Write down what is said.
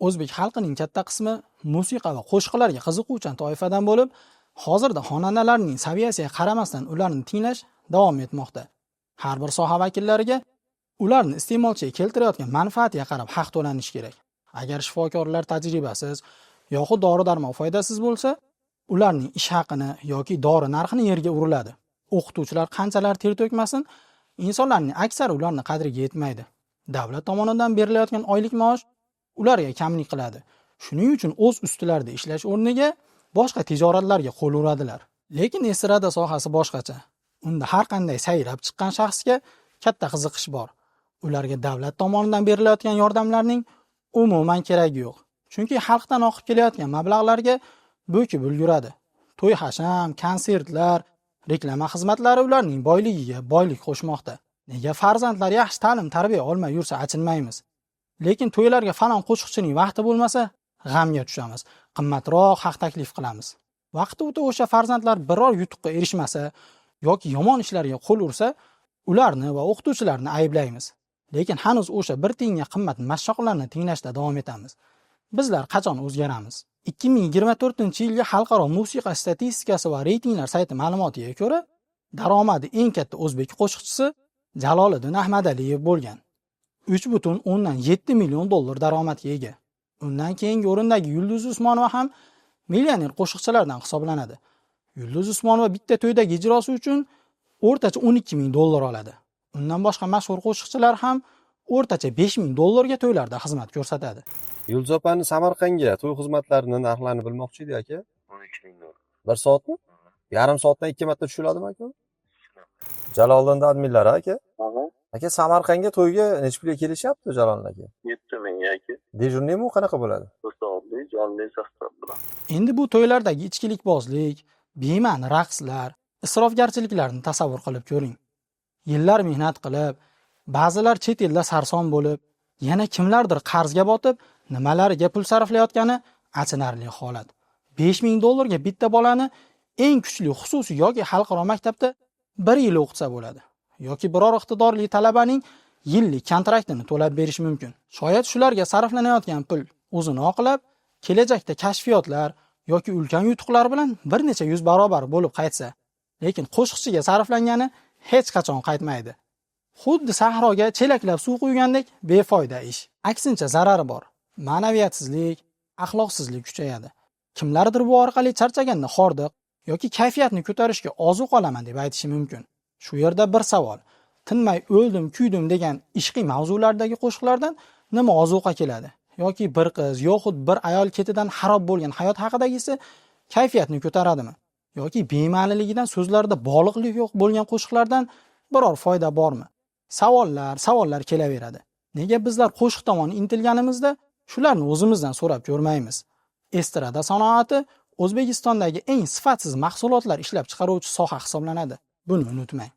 O'zbek xalqining katta qismi musiqa va qo'shiqlarga qiziquvchan toifadan bo'lib, hozirda xonandalarning saviyasiga qaramasdan ularni tinglash davom etmoqda. Har bir soha vakillariga ularni iste'molchiga keltirayotgan manfaatiga qarab haq to'lanishi kerak. Agar shifokorlar tajribasiz yoxud dori-darmon foydasiz bo'lsa, ularning ish haqini yoki dori narxini yerga uriladi. O'qituvchilar qanchalar ter to'kmasin, insonlarning aksari ularni qadriga yetmaydi. Davlat tomonidan berilayotgan oylik maosh ularga kamlik qiladi. Shuning uchun o'z ustilarida ishlash o'rniga boshqa tijoratlarga qo'l uradilar. Lekin estrada sohasi boshqacha. Unda har qanday sayrab chiqqan shaxsga katta qiziqish bor. Ularga davlat tomonidan berilayotgan yordamlarning umuman keragi yo'q. Chunki xalqdan oqib kelayotgan mablag'larga bo'kib ulguradi. To'y hasham, konsertlar, reklama xizmatlari ularning boyligiga boylik qo'shmoqda. Nega farzandlar yaxshi ta'lim tarbiya olmay yursa achinmaymiz? Lekin to'ylarga falon qo'shiqchining vaqti bo'lmasa, g'amga tushamiz. Qimmatroq haq taklif qilamiz. Vaqti o'tib o'sha farzandlar biror yutuqqa erishmasa yoki yomon ishlarga qo'l ursa, ularni va o'qituvchilarni ayblaymiz. Lekin hanuz o'sha bir tiyinga qimmat mashshoqlarni tinglashda davom etamiz. Bizlar qachon o'zgaramiz? 2024-yilgi xalqaro musiqa statistikasi va reytinglar sayti ma'lumotiga ko'ra, daromadi eng katta o'zbek qo'shiqchisi Jaloliddin Ahmadaliyev bo'lgan. 3,7 million dollar daromadga ega. Undan keyingi o'rindagi Yulduz Usmonova ham millioner qo'shiqchilardan hisoblanadi. Yulduz Usmonova bitta to'ydagi ijrosi uchun o'rtacha 12 ming dollar oladi. Undan boshqa mashhur qo'shiqchilar ham o'rtacha 5 ming dollarga to'ylarda xizmat ko'rsatadi. Yulduz opani Samarqandga to'y xizmatlarini narxlarini bilmoqchi edik, aka. 13 ming dollar. Bir soatmi? Yarim soatdan ikki marta tushiladimi, aka? Jaloliddin adminlari, aka. Aka, Samarqandga to'yga necha pulga kelishyapti, Jaloliddin aka? 7 ming yoki Дежурный mi, qanaqa bo'ladi? Bir soatlik jonli sostav bilan. Endi bu to'ylardagi ichkilikbozlik, bema'ni raqslar, isrofgarchiliklarni tasavvur qilib ko'ring. Yillar mehnat qilib, ba'zilar chet elda sarson bo'lib, yana kimlardir qarzga botib, nimalariga pul sarflayotgani achinarli holat. 5 ming dollarga bitta bolani eng kuchli xususiy yoki xalqaro maktabda bir yil o'qitsa bo'ladi. Yoki biror iqtidorli talabaning yillik kontraktini to'lab berish mumkin. Shoyat shularga sarflanayotgan pul o'zini oqlab, kelajakda kashfiyotlar yoki ulkan yutuqlar bilan bir necha yuz barobar bo'lib qaytsa, lekin qo'shiqchiga sarflangani hech qachon qaytmaydi. Xuddi sahroga chelaklab suv quygandek befoyda ish. Aksincha zarari bor. Ma'naviyatsizlik, axloqsizlik kuchayadi. Kimlardir bu orqali charchaganda hordiq yoki kayfiyatni ko'tarishga ozuq olaman deb aytishi mumkin. Shu yerda bir savol. Tinmay o'ldim, kuydim degan ishqiy mavzulardagi qo'shiqlardan nima ozuqa keladi? Yoki bir qiz yoxud bir ayol ketidan xarob bo'lgan hayot haqidagisi kayfiyatni ko'taradimi? Yoki bema'niligidan so'zlarda boliqlik yo'q bo'lgan qo'shiqlardan biror foyda bormi? Savollar, savollar kelaveradi. Nega bizlar qo'shiq tomon intilganimizda shularni o'zimizdan so'rab ko'rmaymiz? Estrada sanoati O'zbekistondagi eng sifatsiz mahsulotlar ishlab chiqaruvchi soha hisoblanadi. Buni unutmang.